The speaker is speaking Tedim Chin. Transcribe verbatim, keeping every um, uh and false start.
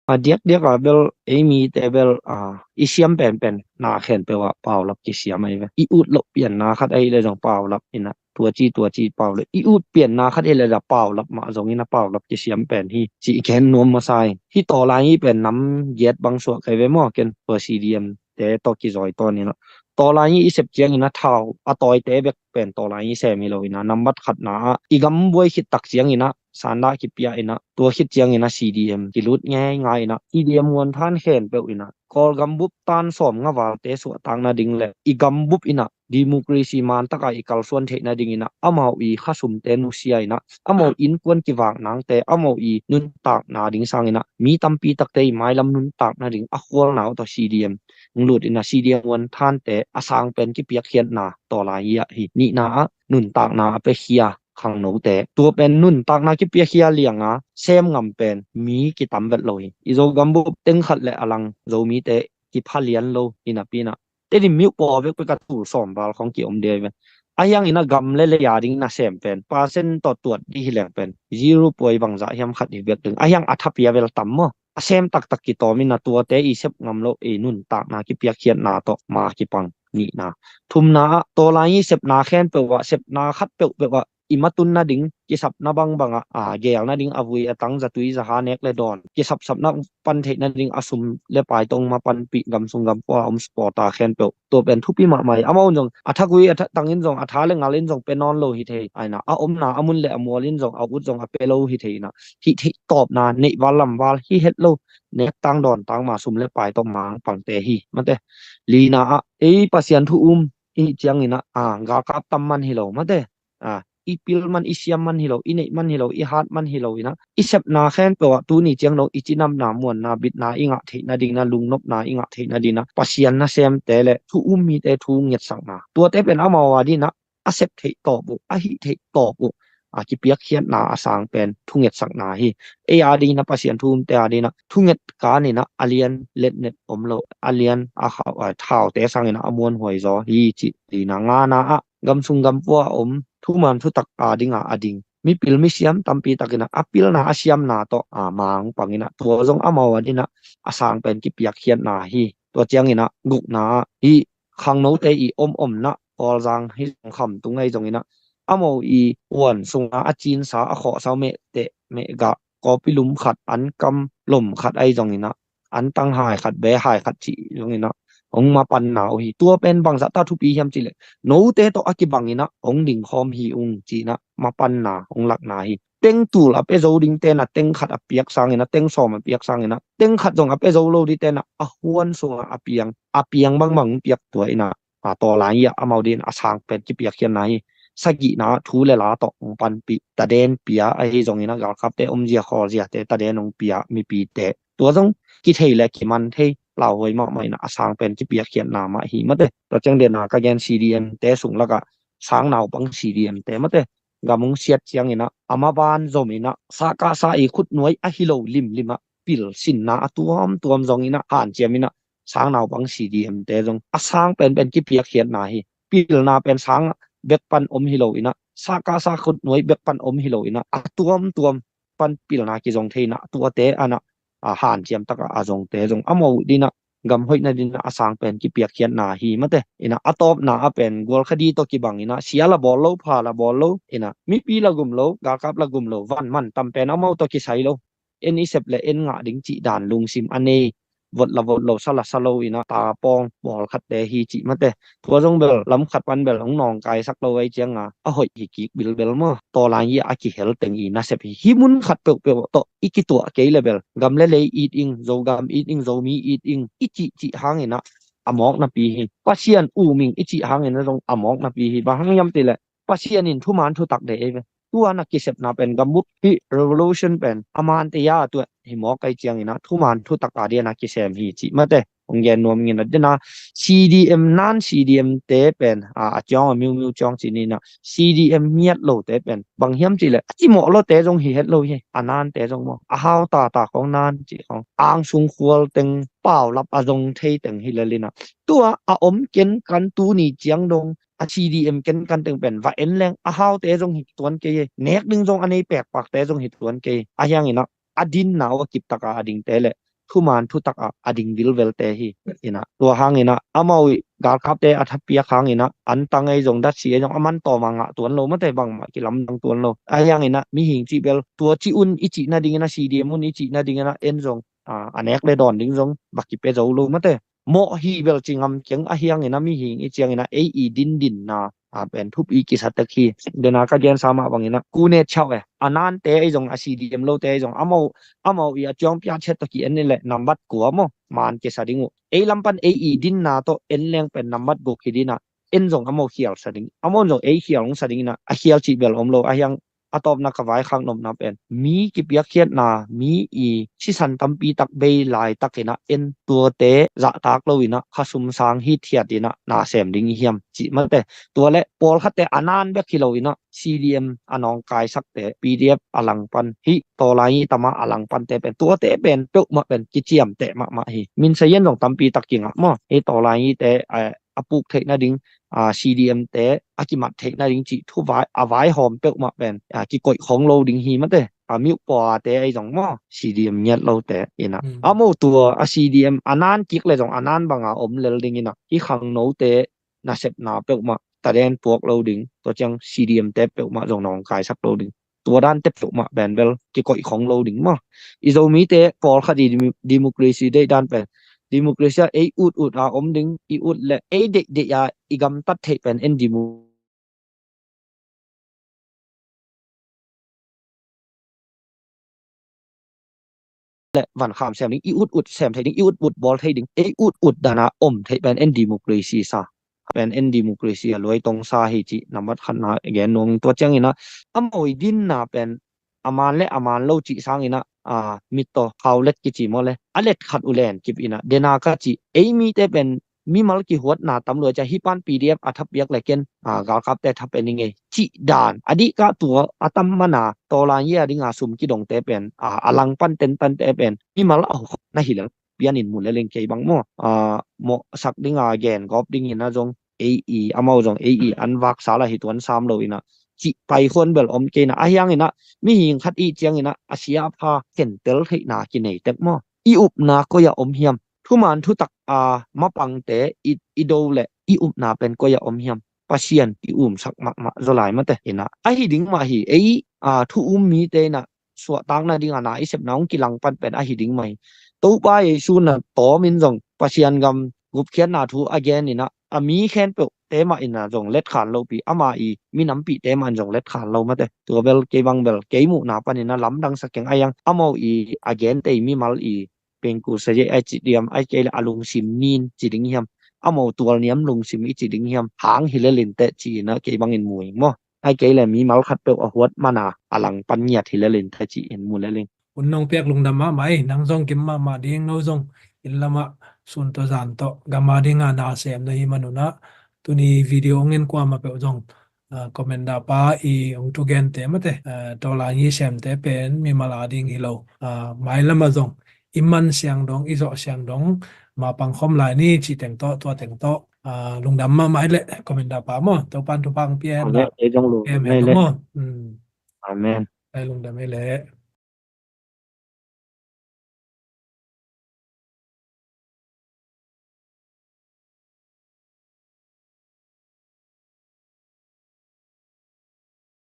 A diakdiak a bel ei mite bel a i siam penpen na khempeuh ah paulap kisiam ahi ve. I ut loh pianna khat ahih leh zong paulap in ah, tua ci tua ci paulap, i ut pianna khat ahih leh zong paulap mah zong in ah paulap kisiam pen hi cih gen nuam masa ing. Hih Tawlai hi pen nam giat bang suak kei ve maw, ken tua C D M te tawh kizawi tawn in ah. Tawlai hi i sep ciangin ah thau a tawite bek pen Tawlai hi sem hi lo in ah, nambat khatna ah i gam buai khit tak ciangin ah sanda kipia in ah, tua khit ciangin ah C D M kilut ngeingai in ah, C D M muanthan khempeuh in ah Kawlgam bup tan sawmnga valte suahtak nading le i gam bup in ah democracy man taka i kalsuan theih nading in ah amau i khasumte nusia in ah, amau innkuan kivak nangte, amau i nuntakna ding sangin ah mi tampi takte i mailam nuntak nading a khualna uh tawh C D M hong lut in ah, C D M muanthante a sang pen kipiakkhiatna Tawlai hi ah hi. Nihna ah nuntakna a piakhia khangnote, tua pen nuntakna kipiakhia lianga sem ngam pen mi kitam vet lo hi. I Zogam bup teng khat le a lang Zomite kipha lian lo hi napi in ah, Tedim miuh paw vekpek a tul sawm val khong kiom dei ve. A hiangin ah gam le lei a ding nasem pen percent tawh tuat dih hi leng pen zero point bangzah hiam khat hi vek ding. A hiang a thapia vel tam maw, a sem taktak kitawm in ah tuate i sep ngam loh i nuntakna kipiakkhiatna tawh ma kipang. Nihna, thumna ah Tawlai hi sepna khempeuh ah, sepna khat peuhpeuh ah i matun nading, kisapna bangbang ah a geel nading a vui a tang, zatui zaha, nek le dawn, kisapsapna pan theih nading a sum le pai tawh hong mapanpih gam sung gam pua a om supporter khempeuh, tua pen thupi mahmah hi. Amau in zong a thagui a tha tangin zong, a tha le ngalin zong pia nawn lo hi thei, a in ah a omna a mun le a mualin zong a ut zong a pia lo hi thei in ah, hih theih tawpna neih val lam val hi het lo, nek tang dawn tang ma sum le pai tawh mang pangte hi mate. Lina ah ei Pasian thu um i hih ciangin ah a galkap tam man hi lo mate. A, i pil man, i siam man hi lo, i neih man hi lo, i hat man hi lo in ah, i sepna khempeuh ah tuni ciang lo i cinamna, muanna, bitna i ngah theih nading in ah, lungnopna i ngah theih nading in ah Pasian nasemte le thu um mite thu ngetsakna, tuate pen amau a ding in ah a sep theih tawp uh, a hih theih tawp uh a kipiakkhiatna a sang pen thungetsakna hi. Ei a ding in ah, Pasian thu umte a ding in ah thunget kan in ah a lian letnet om lo, a lian a khau, a thaute sangin ah a muanhuai zaw hi cih. Lina, ngana ah gam sung gam pua a om thuman thutak a ding a a ding mipil misiam tampi takin ah a pilna a siamna tawh a mang pangin ah, tua zong amau a ding in ah a sang pen kipiakkhiatna hi. Tua ciangin ah gukna ah hih khangnote i om omna Kawlzang hi zong, Khamtung ahi zongin ah, amau i puan sunga a cinsa, a khawhsa uh mehteh mehgah, kawpi lum khat, an kam lom khat ahi zongin ah, an tang hai khat, be hai khat cih zongin ah hong mapanna uh hi. Tua pen bangzah ta thupi hiam cih leh, note tawh a kibangin ah hong dingkhawm hi ung ci-in ah mapanna hong lakna hi. Teng tul a pia zo dingte in ah teng khat a piak sangin ah, teng sawm a piak sangin ah, teng khat zong a pia zo lo dingte in ah a huan sungah a piang, a piang bangbang hong piak, tua in ah a, Tawlai hi ah amau ding in ah a sang pen kipiakkhiatna hi. Sagihna ah thu le la tawh hong panpih, taden pia ahi zongin ah, galkapte omzia khawlziate taden hong pia mipite, tua zong kithei le kiman thei, lauhuai mahmah in ah a sang pen kipiakkhiatna mah hi mate. Tua ciang den a ka gen C D M te sung lakah sang naupang C D M te mate, gam hong siat ciangin ah a maban zom in ah, sahkahsa i khutnuai ahi lo limlim ah pil sinna a tuamtuam zongin ah hanciam in ah, sang naupang C D M te zong a sang penpen kipiakkhiatna hi. Pilna pen sang bek pan om hi lo in ah, sahkahsa khutnuai bek pan om hi lo in ah, a tuamtuam pan pilna kizong thei in ah, tuate an ah a hanciam takah a zongte zong amau ding in ah gam hoihna ding in ah a sang pen kipiakkhiatna hi mate. In ah a tawpna ah pen gualkhadi tawh kibang in ah, sia la bawl lo, pha la bawl lo, in ah mipi la gum lo, galkap la gum lo, van man tam pen amau tawh kisai lo, en i sep le en ngah ding cih dan lungsim a nei, vot la vot lo, sa la sa lo in ah tapawng bawlkhatte hi cih mate. Tua zong bel lam khat pan bel hong nawngkaisak lo ahih ciangin ah a hoih hi kik bilbel maw. Tawlai hi a kihel teng i nasep hi. Hih mun khat peuhpeuh tawh i kituah kei le bel, gam le lei it ing, Zogam it ing, Zomi it ing i cihcih hangin ah a mawk napi hi. Pasian u ming i cih hangin ah zong a mawk napi hi. Bang hang hiam cih leh, Pasian in thuman thutak deih ei ve. Tua na kisepna pen, gambup hih revolution pen a mante a tuah hi mawk ahih ciangin ah thuman thutak a ding in ah kisem hi cih mate. Hong gen nuam ing in ah, ding in ah C D M nan, C D M te pen a, a ciang a miumiu ciang ci ni in ah, C D M ngiat lote pen bang hiam cih leh, a cimawh lote zong hi het lo hi. A nante zong maw, a hau tata khong nan cih khong, angsung khual teng, paulap a zong thei teng hi lel in ah, tua a om kenkan tuni ciang dong a C D M kenkan teng pen va en leng, a haute zong hi tuan kei hi, nek ding zong a nei pekpakte zong hi tuan kei hi. A hiangin ah a dinna uh a kiptaka a dingte le thuman thutak ah a ding vilvelte hi. Inah tua hanginah amau ih galkapte a thatpiak hanginah antang ei zong datsi ei zong a man tawm a ngah tuan lo mate, bangmah kilamdang tuan lo. Ahi hanginah mihing cih bel tua ci un i cih nadinginah, C D M un i cih nadinginah en zong a nek le dawn ding zong va kipia zo lo mate. Mawh hi bel ci ngam keng, ahi hanginah mihing i cianginah ei i dindinna a pen thupi kisa tek hi. Dena ka gensa mah banginah kune chau e, a nante ei zong a C D M lote ei zong amau amau i a ciangpia chet tawh ki en ni le nambat kua maw man kisa ding uh. Ei lam pan ei i dinna tawh en leng pen nambat guk hi dinah en zong amau khialsa ding, amau zong ei khial hong sa dinginah a khial cih bel om lo. Ahi hang a tawpna ka vaikhak nopna pen mi kipiakkhiatna, mi i sisan tampi tak bei laitakinah en tuate zahtak loinah khasum sang hithiatinah na sem ding i hiam cih mate. Tua le pawlkhatte a nan bek hi loinah C D M a nawngkaisakte, P D F a langpan, hih tawlai i tama a langpante pen tuate pen peuhmah pen kiciamteh mahmah hi. Minsayen zong tampi tak kingah maw, hih tawlai ite a puk theih nading, C D M te a kimat theih nading cih thu vai, a vaihawm peuhmah pen kikoih khong lo ding hi mate. A miuh pawate ei zong maw, C D M ngiat lote inah a mo tua a C D M a nan kik le zong a nan banga om lel dinginah hih khangnote nasepna peuhmah taden puak lo ding, tua ciang C D M te peuhmah zong nawngkaisak lo ding. Tua dante peuhmah pen bel kikoih khong lo ding maw. I Zomite pawlkhat i demo-, democracy deih dan pen democracy a ei ut ut a om ding, i ut le ei deih deih a i gamtat theih pen en demo- le vankham sem ding, i ut ut sem thei ding, i ut ut bawl thei ding, ei ut ut dana om thei pen en democracy sa, pen en democracy a luai tong sa hi cih nambat khatna gen nuang. Tua cianginah a moi dinna pen a man le a man lo cih sanginah a mittaw haulet kici maw le a let khat uh len kip inah dena ka cih ei mite pen mimal kihuatna tam lua cia, hih pan P D F a thapiak le ken galkapte thapen i ngei cih dan a dihkah tua a tam mana tawlan yia dinga sum kidongte pen a langpan tentante pen mimal a hukna hi lel pianin mu leleng kei bang maw. Mawhsak dinga gen gawp dingin a zong ei i amau zong ei i an vak sal ahi tuan sam lo inah cih paikhuan bel om kei inah, ahi hanginah mihing khat i cianginah a sia a pha kentel theihna kinei tek maw. I upna koi a om hiam? Thuman thutak a mapangte i, i do le i upna pen koi a om hiam? Pasian i umsak mahmah zaw lai mate inah ahi ding mah hi. Ei a thu um mite inah suahtakna dinga na i sepna hong kilangpan pen ahi ding mah hi. Topa Jesu na tawmin zong Pasian gam gupkhiatna thu a gen inah a mi khempeuhte mah inah zong letkhan lopi, ama i minampihte mah in zong letkhan lo mate. Tua bel kei bang bel kei muhna paninah lamdang sa keng, ahi hang amau i a gente i mimal i pengku sa je ai ci diam, ai kei le a lungsim nin ci ding hiam, amau tualniam lungsim i ci ding hiam hang hi lelin teh ci inah kei bangin mu ing maw. Ai kei le mimal khatpeuh a huat mana a langpan ngiat hi lelin teh ci in mu lelin. Un nong piak lungdam mahmah ei, nang zong kim mahmah ding, no zong inn lamah sun tawh zan tawh gam a dinga na sem na hi manunah tuni video ngen kuamah peuh zong comment dahpa i hong thugente mate, tawlan i semte pen mimal a ding hi lo. Mailamah zong i man siang dong, i zawh siang dong mapang khom lai ni cih teng tawh, tua teng tawh lungdam mahmah i leh comment dahpa maw. Topan thupha hong pia hen la. Amen. Amen. Lungdam i leh.